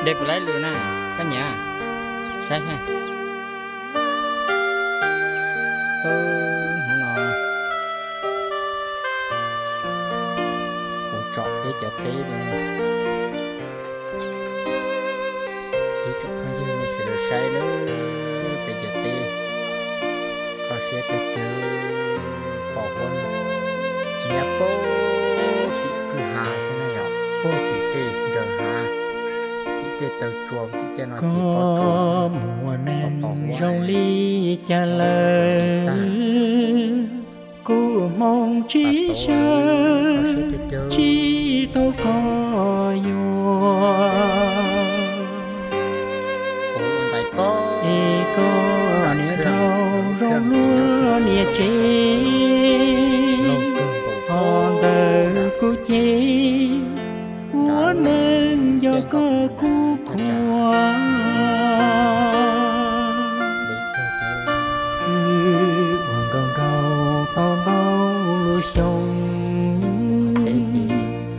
Dej puas laib lwm na, koj nyiam? Saib ha. Hnub no kuv tsom peb cov teb rau ib tsoom phooj ywg nej sawv daws saib lawm, peb cov teb kho siab kawg, pom huab nyiab puag tim kwj ha xwb na yom, puag tim tej nraws hav, tim tej taw tsua, tim tej no ces pom tsua. Muaj neeg zoo li cas lawm, kuv hmoo tsis sawv, tsis tau koj yuav. Es koj niam dhau zoo luag niam tsev, ho ntawm kuv ces ua neeg nco koj kuj khuav. Wb ua nkauj nraug tau ntau lub xyoo,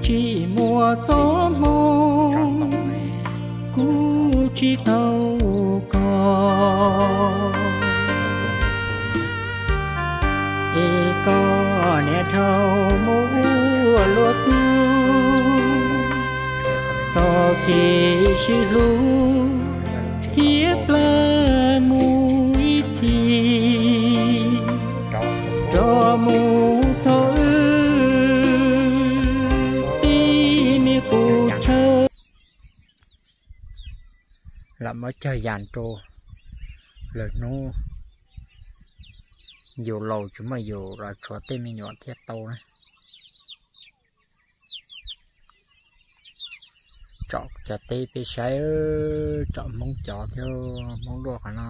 tsis muaj txoj hmoo kuv tsis tau koj. Es koj niam dhau mus ua luaj tug, txoj kev sib hlub thiab plawg mus ib txhis, rov mus txog wb tej me qub chaw. Lam muab cog yas rau lawm hnub yus laus tsis muaj yus los tshuav tej me nyuam thiaj tau na. Tsom cov teb peb saib, tsom Hmoob cov thiab, Hmoob luaj qhov no.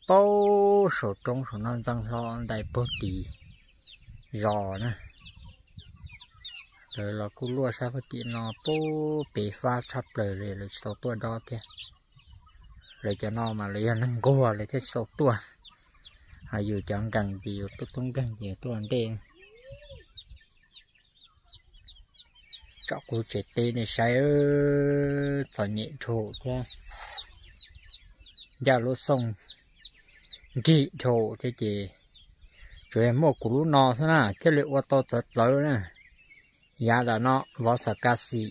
Puag saum roob saum no ntxeev hlo ntais puag tim zos na. Lawv los kuj luaj sab puag tim no, puag pem fab tshaj plaws li, lawv tsis tau tuaj dob thiab. Lawv cov no mas lawv yog neeg nquag lawv thiaj tsis tau tuaj. Ho yus cov nkees ces yus tub tub nkeeg ces yus tuaj ua ntej. Tsom kuv tsev teb nej saib, txom nyem dhau thiab, ncaj lub xoo nkig dhau thiab ces tsuas yog muaj kuv lub no xwb na thiaj li ua tau txawv txawv na. Yav nram no vov xav ka xim,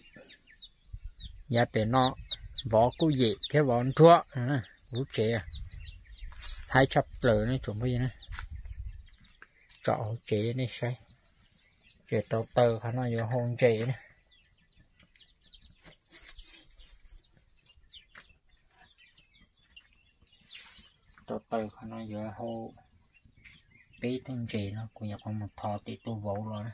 yav pem no vov kuj yem thiab vov nruab. Kuv lub tsev haib tshaj plaws ne tsoom phooj ywg na. Tsom hauv tsev nej saib, ces rau taws qhov no yuav hau ntses na. Rau taws qhov no yuav hau peb tug ntses no, kuv nyuam qhuav mus thov tim tus vauv los na.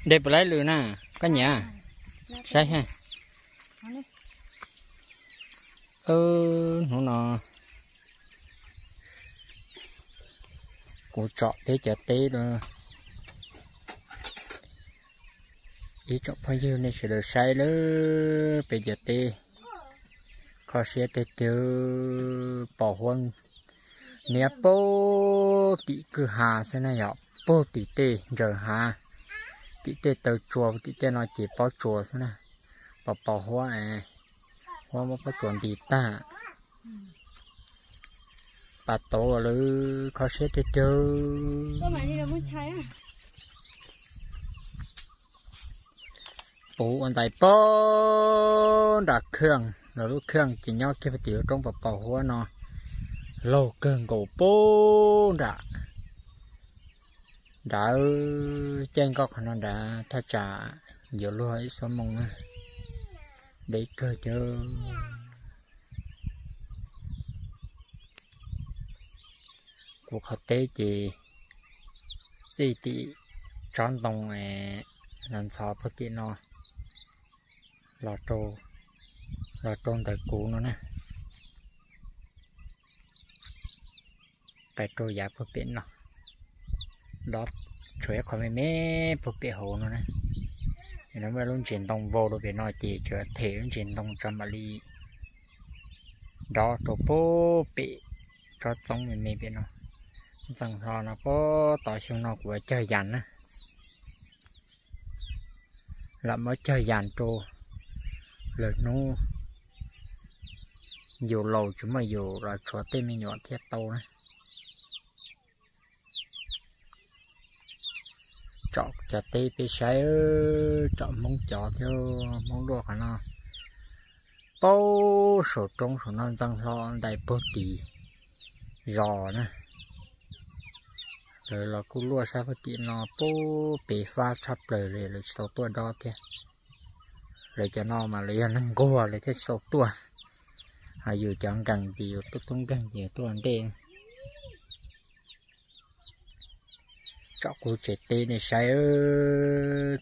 Dej puas laib lwm na, koj nyiam? Saib ha. Hnub no kuv tsom peb cov teb rau ib tsoom phooj ywg nej sawv daws saib lawm, peb cov teb kho siab tiag tiag, pom huab nyiab puag tim kwj ha xwb na yom, puag tim tej nraws hav, tim tej taw tsua, tim tej no ces pob tsuas xwb na. Pom pom huab, huab muab pob tsuas ntis tag. Pas tauv lawv kho siab tiag tiag. Puv ua ntais puag nram kheej, lawv lub kheej ces nyob kiag puag tim lub roob pos pos huab no, laug kawg nkaus puag nram nrad, caij nkoj qhov no nrad thaj tsam yuav luag ib xuab moos na, deb kawg cawv. Kuv qhov teb ces txij tim tsob ntoo los ntxhov puag tim no los rau ntawm kuv no na, pais rau yav puag pem no, dob tshuav ib qho me me puag pem hauv no na. No muaj lub ntses ntoo vau rau pem no ces tsuas them lub ntses ntoo tso mam li dob rau puag pem tsob txoob me me pem no. Ntxeev hlo no puag tod, xyoo no kuv cog yas na, lam muab cog yas rau lwm hnub yus laus tsis muaj yus los tshuav tej me nyuam thiaj tau na. Tsom cov teb peb saib, tsom Hmoob cov thiab, Hmoob luaj qhov no. Puag saum roob saum no ntxeev hlo ntais puag tim zos na. Lawv los kuj luaj sab puag tim no, puag pem fab tshaj plaws li, lawv tsis tau tuaj dob thiab. Lawv cov no mas lawv yog neeg nquag lawv thiaj tsis tau tuaj, ho yus cov nkees ces yus tuaj, tub nkeeg ces yus tuaj ua ntej. Tsom kuv tsev teb nej saib,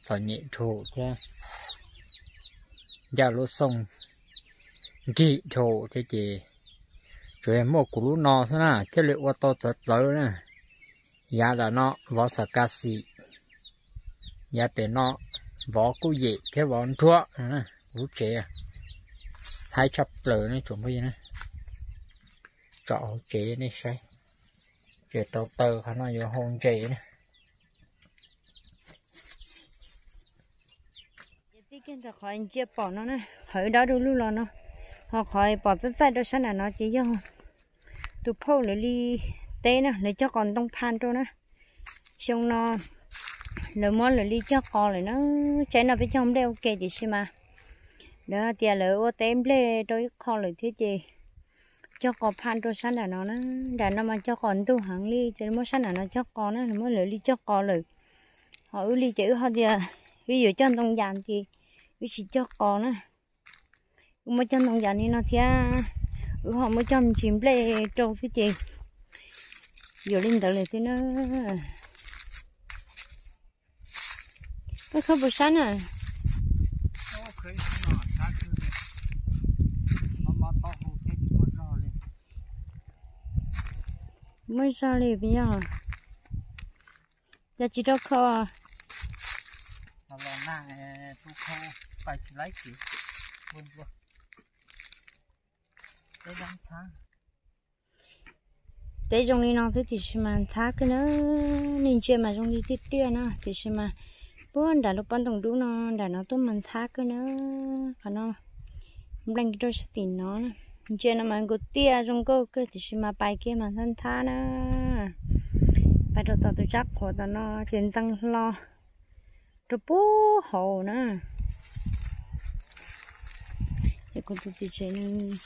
txom nyem dhau thiab, ncaj lub xoo nkig dhau thiab ces tsuas yog muaj kuv lub no xwb na thiaj li ua tau txawv txawv na. Yav nram no vov xam kav xim, yav pem no vov kuj yem thiab vov nruab. Kuv lub tsev haib tshaj plaws na tsoom phooj ywg na. Tsom hauv tsev nej saib, tsev rau taws qhov no yuav hau ntses na. Tij kiag ntawm qhov ntsia pom no na, qhov wb dob du lug los no, ho qhov pom txaij txaij rau sab nram no ces yog tus phauj lawv li teb na, lawv cog qos ntoo pha rau na. Xyoo no lawv muab lawv li cog qos lawm na. Tsaib no peb cog nplej ua ke tiam sis mas lawv hais tias lawv ua teb nplej rau ib qho lawm thiab ces cog qos pha rau sab nram no na. Nram no mas cog qos ntug heev li ces muab sab nram no cog qos na, muab lawv li cog qos lawm. Ho wb li ces wb ho tias wb yuav cog ntoo yas ces wb tsis cog qos na. Wb muab cog ntoo yas li no thiab, wb ho muab cog me ntsis nplej rau xwb ces yuav li ntawd lawm xwb na. Koj khawb puas sab na? Muaj zog li puas yog? Cas tsis rau khawb? Teb zoo li no xwb tiam sis mas ntxhab kawg na. Nej ntsia mas zoo li tiaj tiaj na tiam sis mas puag nram lub pob ntoos dub no nram no tuaj mas ntxhab kawg na. Qhov no nplees rau sab tim no, ntsia no mas nkaus tiaj zoo nkauj kawg tiam sis mas pais kiag mas ntxhab ntxhab na. Pais rau tom tus tsab qhuav tom no ces ntxeev hlo rau puag hauv na. Ces kuv tus txiv tsev nws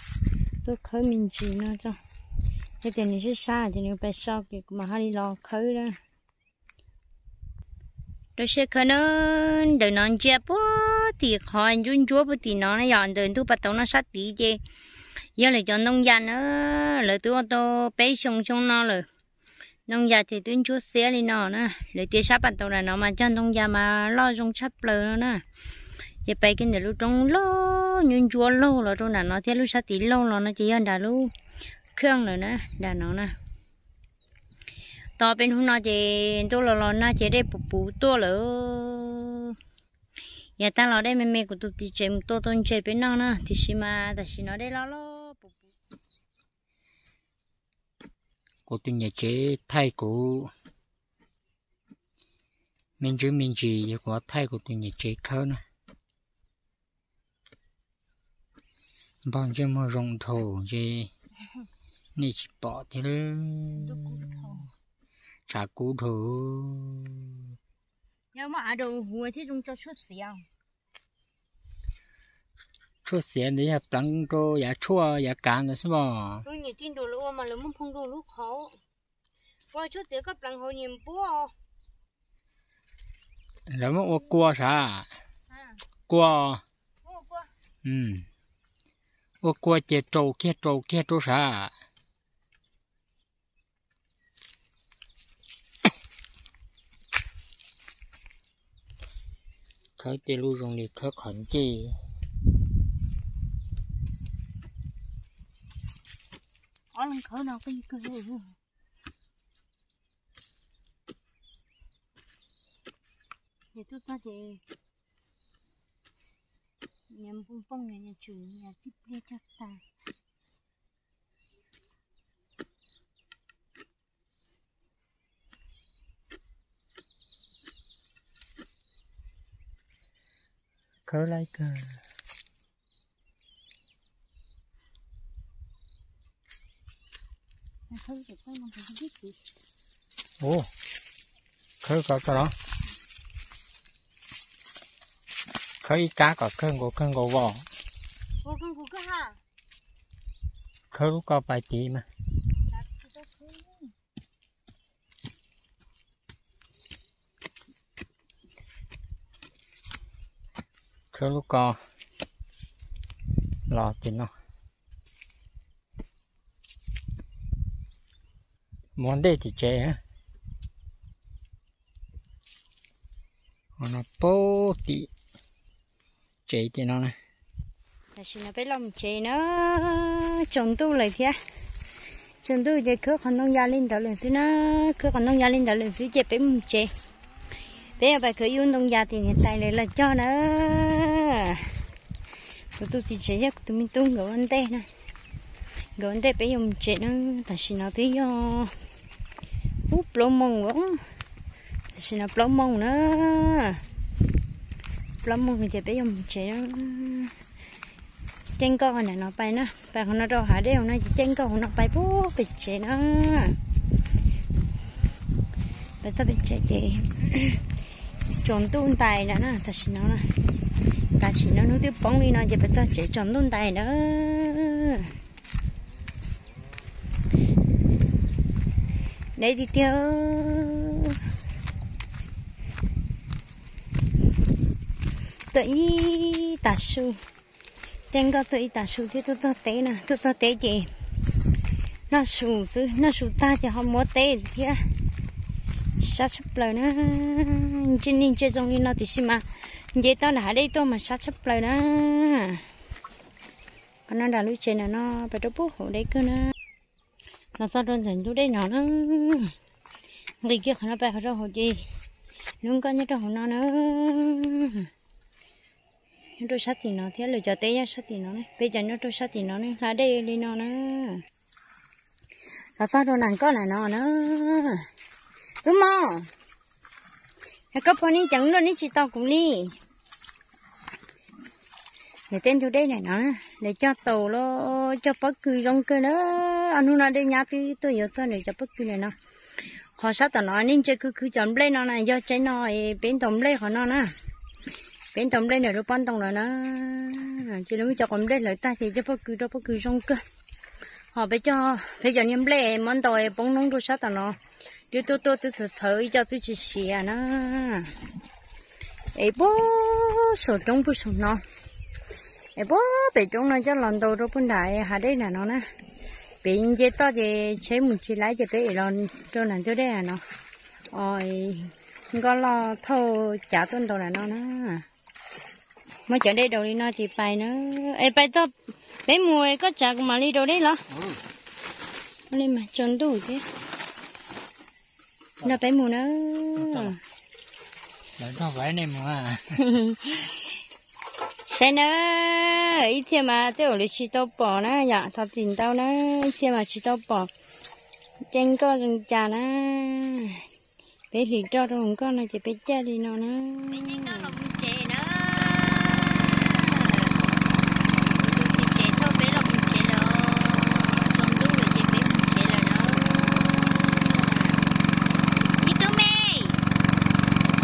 tuaj khawb me ntsis no tso, yog tias nws sib sab ces nws pais so ces kuv mam ho li los khawb na. Rau siab khawb na, ntawm no ntsia puag tim qhov ntsuab ntsuab puag tim no na yom, ntawm ntug pas tauv no sab tid ces yog lawv cov ntoo yas na, lawv twb ua tau peb xyoo xyoo no lawm. Ntoo yas ces twb ntsuab xiab li no na, lawv tias sab pas tauv nram no mas cog ntoo yas mas loj zoo tshaj plaws no na. Ces pais kiag ntawm lub roob loj ntsuab ntsuab laug los rau nram no thiab lub sab tid laug los no ces yog nram lub kheej lawm na, nram no na. Tos peb hnub no ces ntuj los los nag ces dej puv puv tuaj lawm. Yav tag los dej me me kuv tus txiv tsev mus tua tau ntses peb noj na, tiam sis mas tam sim no dej loj loj puv puv. Kuv tus niam tsev thaij kuv me ntsis me ntsis, yog kuv thaij kuv tus niam tsev khawb na. Npog ntsej muag zoo dhau ntshe nej tsis pom thiab. Tshav kub dhau. Tshuaj xiav ntawd yog pleev rau yav tshuaj yav kav ntawd xwb mog. Lawv muab ua kua sav? Kua. Ua kua ces rau kiag rau kiag rau sav. Khawb tej lub zoo li khawb qhov ncej. Ob leeg khawb no qi kawg. Ces tub txog ces nyias npoo npoo nyias nyias tswm nyias txij pliag cog tag. Khawb laib kawg. Ua, khawb kom tau los. Khawb ib kab kom kawg nkaus kawg nkaus vos. Khawb lub ko pais tid mas. Khawb lub ko los tim no. Muab ntej tim tsev. Ho no pub tim tsev tim no na. Tam sim no peb los mus tsev na, tsaus ntuj lawm thiab. Tsaus ntuj ces khwb qhov ntoo ya li ntawd lawm xwb na, khwb qhov ntoo ya li ntawd lawm xwb ces peb mus tsev. Peb yuav pais khwv ib lub ntoo ya tim niam tais lawv los cog na. Kuv tus txiv tsev thiab kuv tus me tub nkawd ua ntej na, nkawd ua ntej peb yuav mus tsev na. Tam sim no twb yog ub plaub moos, tam sim no plaub moos na, plaub moos ces peb yuav mus tsev na. Caij nkoj ntawm no pais na, pais qhov no rau hav dej no ces caij nkoj qhov no pais pub pem tsev na. Pais txog pem tsev ces tsaus ntuj ntais lawm na tam sim no. Tam sim no hnub twb poob li no ces pais txog tsev tsaus ntuj ntais na. Deb tiag tiag. Tuaj ib tag su, caij nkoj tuaj ib tag su thiab tuaj txog teb na, tuaj txog teb ces noj su xwb, noj su tag ces ho muab teb thiab. Sab tshaj plaws na, ntsej neeg ntsia zoo li no tiam sis mas nce toj nram hav dej tuaj mas sab tshaj plaws na. Qhov no nram lub tsev no no pais rau pub hauv deb kawg na. Los txog rau ntawm ntug dej no na, nqis kiag qhov no pais qhov rau hauv ces lub nkoj nyob rau hauv no na. Nyob rau sab tim no thiab lwm cov teb nyob sab tim no, peb cov nyob rau sab tim no ne, hla dej li no na. Los txog rau nram nkoj nram no na. Wb mog, koj pog neb ceev luaj neb tsis tos kuv li. Nws tej ntug dej nram no, lawv cog taus los cog pob kws zoo kawg na. Ob hnub no dej nyab twb tuaj yuav txog nws cov pob kws nram no. Qhov sab tom no nej ntsia khwv khwv cov nplej no na, yog tsev no es peb ntaus nplej qhov no na. Peb ntaus nplej nram lub pob ntoo lawm na. Ces lawv muab cov quav nplej hlawv tag ces cog pob kws rau pob kws zoo kawg. Ho peb cov, peb cov niag nplej muab ntaus es poob noob rau sab tom no. Twb tuaj tuaj twb txhawv txhawv ib co twb tsis siav na. Es puag saum roob puag saum no, es puag pem roob no coj los ntaus rau puag nram hav dej nram no na. Pem nce toj ces tsheb mus tsis laib ces peb ev los rau nram ntug dej nram no. Nkoj loj thauj cav tuaj ntaus nram no na. Muab cov dej daus li no ces pais na. Es pais txog peb mus koj tsav kuv mam li daus dej los. Ua li mas tsaus ntuj thiab. Nrog peb mus na. Saib na, ib txhia mas tej zaum lawv tsis tau pom na yom, thov txim ntau na, ib txhia mas tsis tau pom. Caij nkoj zoo cas na. Peb hlis roj rau hauv nkoj no ces peb caij li no na. Peb caij nkoj los mus tsev na. Tus txiv tsev thauj peb los mus tsev lawm. Tsaus ntuj lawm ces peb mus tsev lawm na. Me tub me,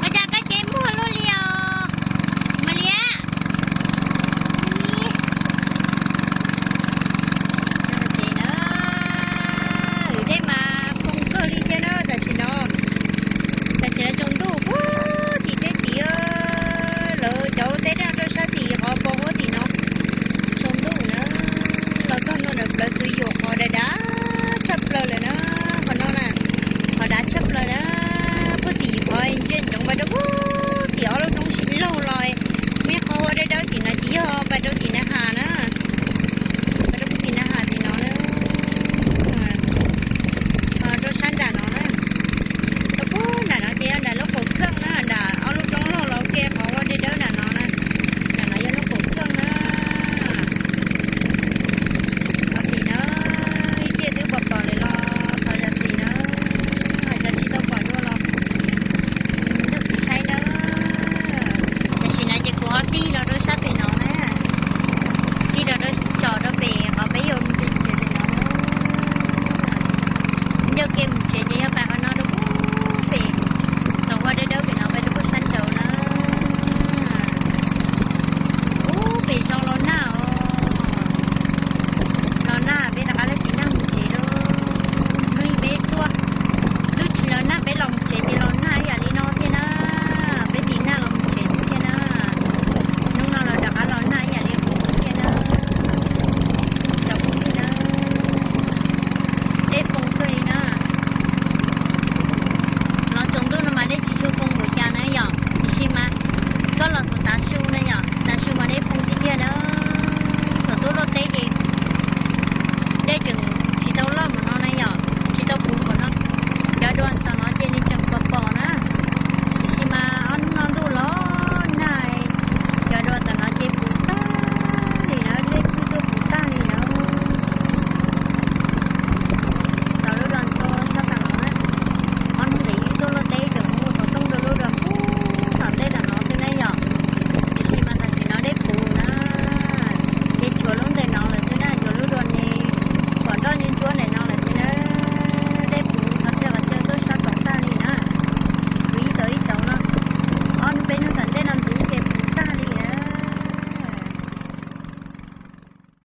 ua cas koj cev muag luaj li os? Mas liab. Tsev na, dej mas poob kawg li thiab na tam sim no. Tam sim no tsaus ntuj puag tim teb tid. Game